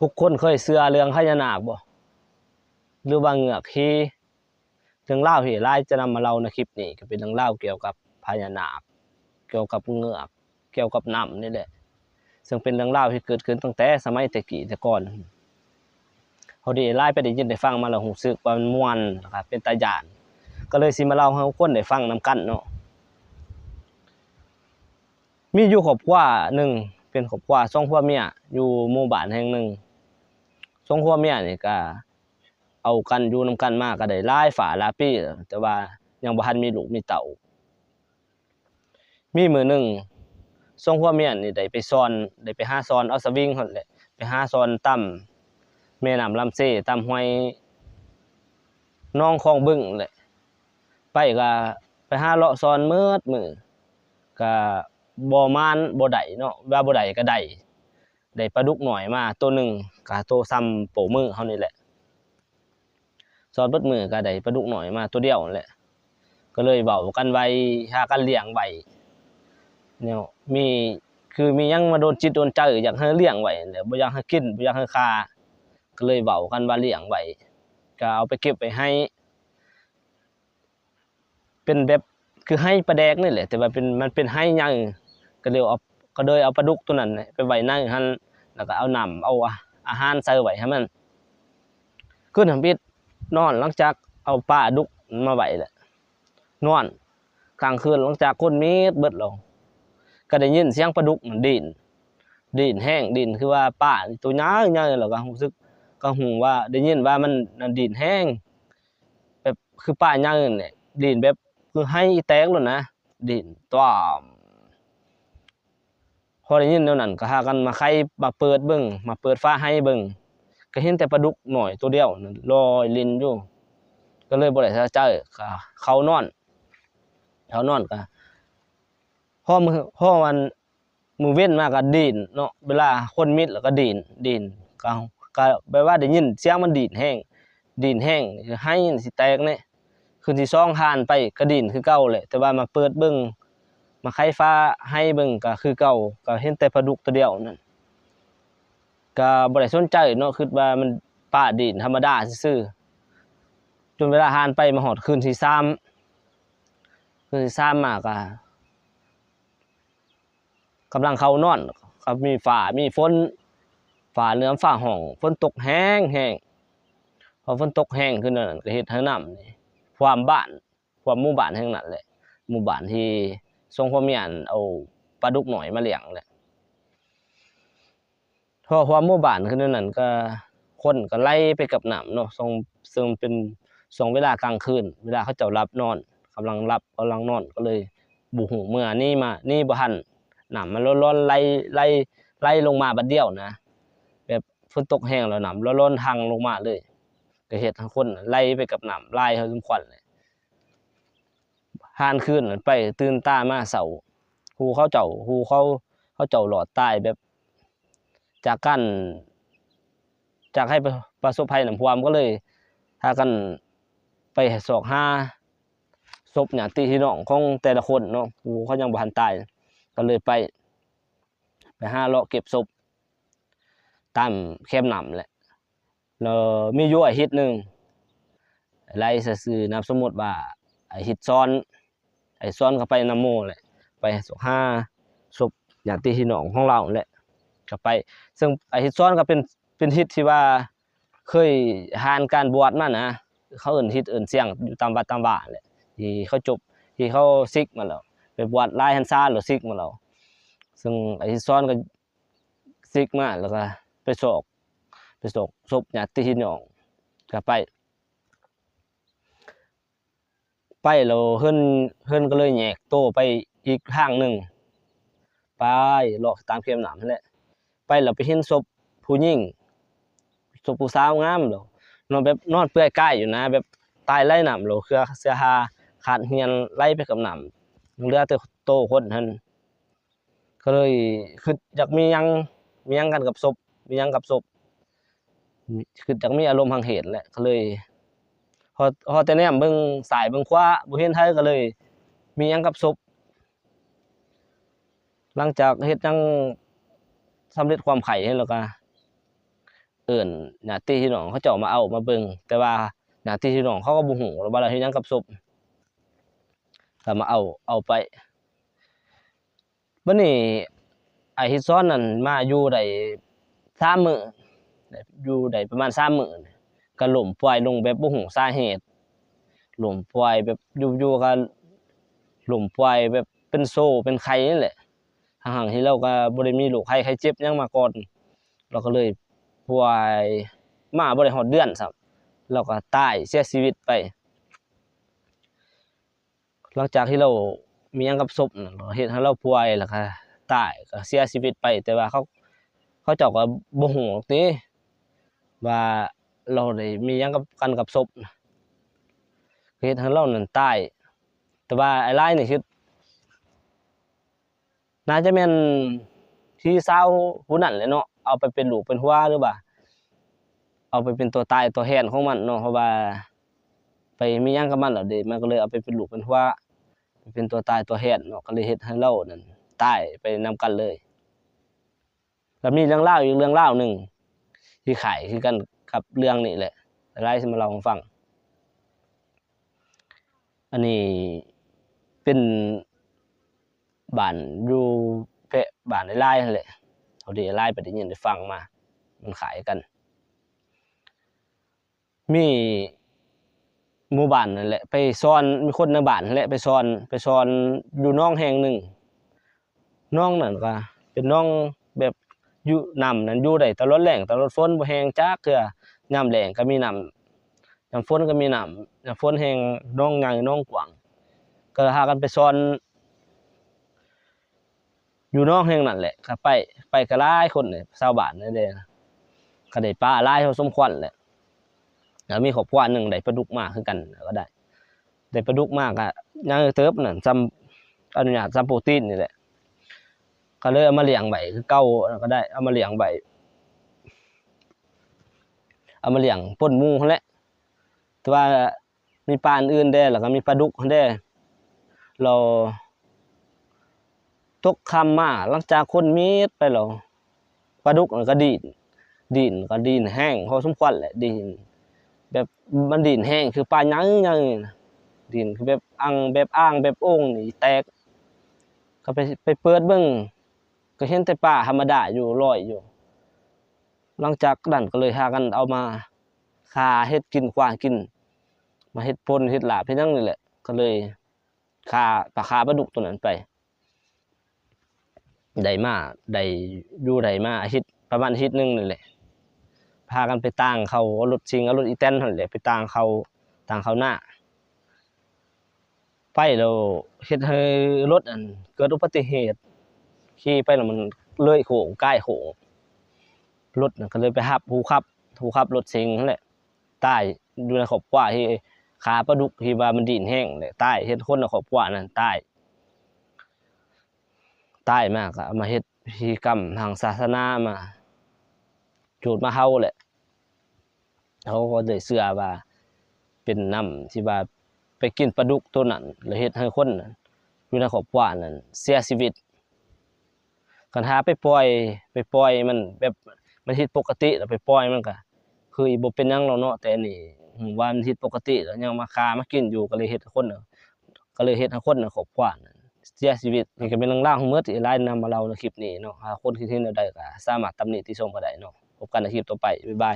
ທຸກຄົນເຄີຍເຊື່ອເລື່ອງພະຍານາກບໍ່ ຫຼືວ່າເງືອກຜີ? ເລື່ອງລາວທີ່ຫຼາຍຈະນຳມາເລົ່າໃນຄລິບນີ້ ກໍເປັນເລື່ອງລາວກ່ຽວກັບພະຍານາກ, ກ່ຽວກັບເງືອກ, ກ່ຽວກັບນ້ຳນີ້ແຫຼະ, ເຊິ່ງເປັນເລື່ອງລາວທີ່ເກີດຂຶ້ນຕັ້ງແຕ່ສະໄໝແຕ່ກີ້ແຕ່ກ່ອນ. ພໍດີຫຼາຍໄປໄດ້ຍິນໄດ້ຟັງມາແລ້ວ ຮູ້ສຶກວ່າມັນມ່ວນ ແລ້ວກໍເປັນຕາຢ້ານ, ກໍເລີຍຊິມາເລົ່າໃຫ້ທຸກຄົນໄດ້ຟັງນຳກັນເນາະ. ມີຢູ່ຄອບຄົວໜຶ່ງ ເປັນຄອບຄົວສອງຜົວເມຍ ຢູ່ໝູ່ບ້ານແຫ່ງໜຶ່ງ. ສອງຜົວເມຍນີ້ກໍເອົາກັນຢູ່ນຳກັນມາກໍໄດ້ຫຼາຍຟ້າຫຼາຍປີແລ້ວ, ແຕ່ວ່າຍັງບໍ່ທັນມີລູກມີເຕົ້າ. ມີມື້ໜຶ່ງ ສອງຜົວເມຍນີ້ໄດ້ໄປຊ່ອນ, ໄດ້ໄປຫາຊ່ອນເອົາສະວິງຫັ້ນແຫຼະ, ໄປຫາຊ່ອນຕາມແມ່ນ້ຳລຳເຊ, ຕາມຫ້ວຍໜອງຄອງບຶງແຫຼະ. ໄປກໍໄປຫາເລາະຊ່ອນໝົດມື້ ກໍບໍ່ໝານ ບໍ່ໄດ້ເນາະ, ວ່າບໍ່ໄດ້ກໍໄດ້, ໄດ້ປາດຸກນ້ອຍມາໂຕໜຶ່ງ ກໍໂຕສ່ຳໂປ້ມືເຮົານີ້ແຫຼະ. ຊ່ອນເບິດມື້ກໍໄດ້ປາດຸກນ້ອຍມາໂຕດຽວນັ້ນແຫຼະ, ກໍເລີຍເວົ້າກັນໄວ້ ຫາກັນລ້ຽງໄວ້ເນາະ. ມີ ຄືມີຫຍັງມາດົນຈິດດົນໃຈ ຢາກໃຫ້ລ້ຽງໄວ້ແຫຼະ, ບໍ່ຢາກໃຫ້ກິນ ບໍ່ຢາກໃຫ້ຂ້າ, ກໍເລີຍເວົ້າກັນວ່າລ້ຽງໄວ້ ກໍເອົາໄປເກັບໄວ້ໃຫ້ ເປັນແບບຄືໄຫປາແດກນີ້ແຫຼະ, ແຕ່ວ່າເປັນ ມັນເປັນໄຫໃຫຍ່, ກໍເລີຍເອົາ ກໍເລີຍເອົາປາດຸກໂຕນັ້ນໄປໄວ້ໃນຫັ້ນ, ແລ້ວກໍເອົານ້ຳ ເອົາອາ ອາຫານໃສ່ໄວ້ໃຫ້ມັນ. ຄືນທຳອິດນອນ ຫຼັງຈາກເອົາປາດຸກມາໄວ້ແລ້ວ ນອນກາງຄືນ ຫຼັງຈາກຄົນມິດເບິດແລ້ວ ກໍໄດ້ຍິນສຽງປາດຸກນັ້ນດີ້ນ, ດີ້ນແຮງ, ດີ້ນຄືວ່າປາໂຕໃຫຍ່ໆ, ແລ້ວກໍຮູ້ສຶກ ກໍຮູ້ວ່າ ໄດ້ຍິນວ່າມັນນັ້ນດີ້ນແຮງ ແບບຄືປາໃຫຍ່ນັ້ນແຫຼະ, ດີ້ນແບບຄືໄຫແຕກໂລດນະ, ດີ້ນຕວາມ. ພໍໄດ້ຍິນແນວນັ້ນ ກໍພາກັນມາໄຂ ມາເປີດເບິ່ງ, ມາເປີດຝາໄຫເບິ່ງ, ກໍເຫັນແຕ່ປາດຸກນ້ອຍໂຕດຽວນັ້ນລອຍຫຼິ້ນຢູ່, ກໍເລີຍບໍ່ໄດ້ສະໃຈ, ກໍເຂົ້ານອນ, ເຂົ້ານອນກໍ ພໍມື້ ພໍອັນ ມື້ເວັນມາກໍດີ້ນເນາະ, ເວລາຄົນມິດແລ້ວກໍດີ້ນ, ດີ້ນ ກໍ ກໍແບບວ່າໄດ້ຍິນສຽງມັນດີ້ນແຮງ, ດີ້ນແຮງ, ໄຫມັນຊິແຕກແນ່. ຄືນທີສອງຜ່ານໄປກໍດີ້ນຄືເກົ່າແຫຼະ, ແຕ່ວ່າມາເປີດເບິ່ງ, ມາໄຂຝາໄຫເບິ່ງກໍຄືເກົ່າ, ກໍເຫັນແຕ່ປາດຸກໂຕດຽວນັ້ນ. ກໍບໍ່ໄດ້ສົນໃຈເນາະ, ຄິດວ່າມັນປາດີ້ນທຳມະດາຊື່ໆ. ຈົນເວລາຜ່ານໄປມາຮອດຄືນທີສາມ, ຄືນທີສາມມາກໍ ກຳລັງເຂົ້ານອນ ກໍມີຟ້າມີຝົນ, ຟ້າເຫຼືອມຟ້າຮ້ອງ, ຝົນຕົກແຮງໆ. ພໍຝົນຕົກແຮງຂຶ້ນນັ້ນ ກໍເຮັດໃຫ້ນ້ຳນີ້ຖ້ວມບ້ານ, ຖ້ວມໝູ່ບ້ານແຫ່ງນັ້ນແຫຼະ, ໝູ່ບ້ານທີ່ສອງຜົວເມຍນັ້ນເອົາປາດຸກນ້ອຍມາລ້ຽງແຫຼະ. ພໍຖ້ວມໝູ່ບ້ານຂຶ້ນນັ້ນ ກໍຄົນກໍໄຫຼໄປກັບນ້ຳເນາະ, ຊ່ວງ ເຊິ່ງເປັນຊ່ວງເວລາກາງຄືນ ເວລາເຂົາເຈົ້າຫຼັບນອນ, ກຳລັງຫຼັບກຳລັງນອນ, ກໍເລີຍບໍ່ຮູ້ເມືອໜີມາ, ໜີບໍ່ທັນ. ນ້ຳມັນຫຼອນໆ ໄຫຼ ໄຫຼ ໄຫຼລົງມາບາດດຽວນະ, ແບບຝົນຕົກແຮງແລ້ວນ້ຳຫຼອນໆ ທັ່ງລົງມາເລີຍ, ກໍເຮັດໃຫ້ຄົນໄຫຼໄປກັບນ້ຳຫຼາຍພໍສົມຄວນແຫຼະ. ຮ່ານຄືນນັ້ນໄປ ຕື່ນຕາມາເຊົ້າ ຮູ້ເຂົາເຈົ້າ ຮູ້ເຂົາ ເຂົາເຈົ້າລອດຕາຍແບບ ຈາກການ ຈາກໄຫປະ ປະສົບໄພນ້ຳຖ້ວມ ກໍເລີຍພາກັນໄປຊອກຫາສົບຍາດຕິພີ່ນ້ອງຂອງແຕ່ລະຄົນເນາະ, ຜູ້ເຂົາຍັງບໍ່ທັນຕາຍ ກໍເລີຍໄປ ໄປຫາເລາະເກັບສົບຕາມແຄມນ້ຳແຫຼະ. ແລ້ວມີຢູ່ອາທິດໜຶ່ງ ໄລ່ໃສ່ຊື່ນາມສົມມຸດວ່າ ອາທິດສອນ, ອາທິດສອນກໍໄປນຳໝູ່ແຫຼະ, ໄປຊອກຫາສົບຍາດຕິພີ່ນ້ອງຂອງລາວແຫຼະ ກໍໄປ. ເຊິ່ງອາທິດສອນກໍເປັນ ເປັນທິດທີ່ວ່າເຄີຍຜ່ານການບວດມານະ, ເຂົາເອີ້ນທິດເອີ້ນສຽງຢູ່ຕາມວັດຕາມວາແຫຼະ ທີ່ເຂົາຈົບ ທີ່ເຂົາສິກມາແລ້ວ, ໄປບວດຫຼາຍພັນສາແລ້ວສິກມາແລ້ວ. ເຊິ່ງອາທິດສອນກໍສິກມາ ແລ້ວກໍໄປຊອກ ໄປຊອກສົບຍາດຕິພີ່ນ້ອງ ກໍໄປ ໄປແລ້ວເພິ່ນ ເພິ່ນກໍເລີຍແຍກໂຕໄປອີກທາງໜຶ່ງ, ໄປເລາະຕາມແຄມນ້ຳຫັ້ນແຫຼະ. ໄປແລ້ວໄປເຫັນສົບຜູ້ຍິງ, ສົບຜູ້ສາວງາມແລ້ວ ນອນແບບນອນເປືອຍກາຍຢູ່ນະ, ແບບຕາຍໄຫຼນ້ຳແລ້ວ ເສື້ອ ເສື້ອຜ້າຂາດເຫື່ອນໄຫຼໄປກັບນ້ຳ, ເຫຼືອແຕ່ໂຕຄົນຫັ້ນ. ກໍເລີຍຄິດຢາກມີຫຍັງ ມີຫຍັງກັນກັບສົບ ມີຫຍັງກັບສົບ ຄິດຢາກມີອາລົມທາງເພດແຫຼະ. ກໍເລີຍ ພໍ ພໍແຕ່ແນມເບິ່ງຊ້າຍເບິ່ງຂວາ ບໍ່ເຫັນໃຜ ກໍເລີຍມີຫຍັງກັບສົບ. ຫຼັງຈາກເຮັດຫຍັງສຳເລັດຄວາມໃຄ່ແລ້ວກໍ ເອີ້ນຍາດຕິພີ່ນ້ອງເຂົາເຈົ້າມາເອົາມາເບິ່ງ ແຕ່ວ່າຍາດຕິພີ່ນ້ອງເຂົາກໍບໍ່ຮູ້ວ່າລາວເຮັດຫຍັງກັບສົບ ກໍມາເອົາ ເອົາໄປ. ບັດນີ້ອ້າຍເຮັດສອນນັ້ນມາຢູ່ໄດ້ສາມມື້ ຢູ່ໄດ້ປະມານສາມມື້ ກໍລົ້ມປ່ວຍລົງແບບບໍ່ຮູ້ສາເຫດ ລົ້ມປ່ວຍແບບຢູ່ໆກໍລົ້ມປ່ວຍແບບເປັນໂຊເປັນໄຂ້ນີ້ແຫຼະ ທັງໆທີ່ລາວກໍບໍ່ໄດ້ມີໂລກໄຂ້ໄຂ້ເຈັບຫຍັງມາກ່ອນ ລາວກໍເລີຍປ່ວຍມາບໍ່ໄດ້ຮອດເດືອນຊ້ຳ ລາວກໍຕາຍເສຍຊີວິດໄປ. ຫຼັງຈາກທີ່ລາວມີຫຍັງກັບສົບນັ້ນ ເຮັດໃຫ້ລາວປ່ວຍ ແລ້ວກໍຕາຍ ກໍເສຍຊີວິດໄປ ແຕ່ວ່າເຂົາ ເຂົາເຈົ້າກໍບໍ່ຮູ້ດອກຕິ ວ່າລາວໄດ້ມີຫຍັງກັບ ກັນກັບສົບນະ ກໍເຮັດໃຫ້ລາວນັ້ນຕາຍ. ແຕ່ວ່າອ້າຍຫຼາຍນີ້ຄື ໜ້າຈະແມ່ນພີ່ສາວຜູ້ນັ້ນແຫຼະເນາະ ເອົາໄປເປັນລູກເປັນຫົວ ຫຼືວ່າເອົາໄປເປັນຕົວຕາຍຕົວແທນຂອງມັນເນາະ ເພາະວ່າໄປມີຫຍັງກັບມັນແລ້ວເດ້ ມັນກໍເລີຍເອົາໄປເປັນລູກເປັນຫົວ ໄປເປັນຕົວຕາຍຕົວແທນເນາະ ກໍເລີຍເຮັດໃຫ້ລາວນັ້ນຕາຍໄປນຳກັນເລີຍ. ແລ້ວມີເລື່ອງລາວອີກເລື່ອງລາວໜຶ່ງທີ່ຄ້າຍຄືກັນກັບເລື່ອງນີ້ແຫຼະ ຫຼາຍຊິມາເລົ່າໃຫ້ຟັງ. ອັນນີ້ເປັນບ້ານຢູ່ແພະ ບ້ານອ້າຍຫຼາຍຫັ້ນແຫຼະ ເຮົາໄດ້ຫຼາຍໄປໄດ້ຍິນໄດ້ຟັງມາ ມັນຄ້າຍກັນ. ມີໝູ່ບ້ານນັ້ນແຫຼະໄປສອນ ມີຄົນໃນບ້ານຫັ້ນແຫຼະໄປສອນ ໄປສອນຢູ່ໜອງແຫ່ງໜຶ່ງ ໜອງນັ້ນກໍເປັນໜອງແບບຢູ່ ນ້ຳນັ້ນຢູ່ໄດ້ຕະຫຼອດແລ້ງຕະຫຼອດຝົນ ບໍ່ແຫ້ງຈັກເທື່ອ ຍາມແລ້ງກໍມີນ້ຳ ຍາມຝົນກໍມີນ້ຳ ຍາມຝົນແຫ້ງໜອງໃຫຍ່ໜອງກວ້າງ ກໍພາກັນໄປສອນຢູ່ໜອງແຫ່ງນັ້ນແຫຼະ ກໍໄປ ໄປກໍຫຼາຍຄົນເດ ຊາວບ້ານເດ ກໍໄດ້ປາຫຼາຍພໍສົມຄວນແຫຼະ ແລ້ວມີຄອບຄົວໜຶ່ງໄດ້ປາດຸກມາຄືກັນ ກໍໄດ້ ໄດ້ປາດຸກມາກໍໃຫຍ່ເຕີບນັ້ນ ສ່ຳ ອະນຸຍາດສ່ຳໂປຕີນນີ້ແຫຼະ ກໍເລີຍເອົາມາລ້ຽງໄວ້ຄືເກົ່າ ກໍໄດ້ເອົາມາລ້ຽງໄວ້ ເອົາມາລ້ຽງປົນໝູ່ຫັ້ນແຫຼະ ແຕ່ວ່າມີປາອື່ນແດ່ ແລ້ວກໍມີປາດຸກຫັ້ນແດ່ ແລ້ວຕົກຄ່ຳມາ ຫຼັງຈາກຄົນເມດໄປແລ້ວ ປາດຸກນັ້ນກໍດີ້ນ ດີ້ນ ກໍດີ້ນແຮງພໍສົມຄວນແຫຼະ ດີ້ນແບບມັນດີ້ນແຮງຄືປາໃຫຍ່ໆ ດີ້ນຄືແບບອັ່ງ ແບບອ່າງ ແບບໂອ່ງນີ້ແຕກ ກໍໄປ ໄປເປີດເບິ່ງ ກໍເຫັນແຕ່ປາທຳມະດາຢູ່ ລອຍຢູ່. ຫຼັງຈາກນັ້ນກໍເລີຍພາກັນເອົາມາຂ້າເຮັດກິນຄວ້າກິນ ມາເຮັດປົ່ນເຮັດລາບເຮັດຫຍັງນີ້ແຫຼະ ກໍເລີຍຂ້າ ປາ ຂ້າປາດຸກໂຕນັ້ນໄປ ໄດ້ມາ ໄດ້ຢູ່ໄດ້ມາອາທິດ ປະມານອາທິດໜຶ່ງນີ້ແຫຼະ ພາກັນໄປຕ່າງເຂົ້າ ເອົາລົດຊິງ ເອົາລົດອີແຕນຫັ້ນແຫຼະ ໄປຕ່າງເຂົ້າ ຕ່າງເຂົ້ານາ ໄປແລ້ວເຮັດໃຫ້ລົດ ອັນ ເກີດອຸບັດຕິເຫດ ຂີ່ໄປແລ້ວມັນເລີຍໂຄ້ງ ກາຍໂຄ້ງ ລົດນັ້ນກໍເລີຍໄປທັບຜູ້ຂັບ ຜູ້ຂັບລົດເສັງຫັ້ນແຫຼະ ຕາຍຢູ່ໃນຄອບຄົວທີ່ຂ້າປາດຸກ ທີ່ວ່າມັນດີ້ນແຮງແຫຼະ ຕາຍ ເຮັດຄົນໃນຄອບຄົວນັ້ນຕາຍ ຕາຍມາກໍເອົາມາເຮັດພິທີກຳທາງສາສະໜາ ມາຈູດມາເຜົາແຫຼະ ເຮົາກໍໄດ້ເຊື່ອວ່າເປັນນຳທີ່ວ່າໄປກິນປາດຸກໂຕນັ້ນ ແລ້ວເຮັດໃຫ້ຄົນຢູ່ໃນຄອບຄົວນັ້ນເສຍຊີວິດ. ຄັນຖ້າໄປປ່ອຍ ໄປປ່ອຍມັນແບບມັນຜິດປົກກະຕິ ແລ້ວໄປປ່ອຍມັນກໍຄືບໍ່ເປັນຫຍັງດອກເນາະ ແຕ່ອັນນີ້ຮູ້ວ່າມັນຜິດປົກກະຕິ ແລ້ວຍັງມາຂ້າມາກິນຢູ່ ກໍເລີຍເຮັດໃຫ້ຄົນ ກໍເລີຍເຮັດໃຫ້ຄົນໃນຄອບຄົວນັ້ນເສຍຊີວິດ. ນີ້ກໍແມ່ນເລື່ອງລາວທັງໝົດທີ່ອ້າຍຫຼາຍນຳມາເລົ່າໃນຄລິບນີ້ເນາະ ຖ້າຄົນຄິດເຫັນແນວໃດກໍສາມາດຕຳໜິຕິຊົມກໍໄດ້ເນາະ. ພົບກັນໃນຄລິບຕໍ່ໄປ ບາຍບາຍ.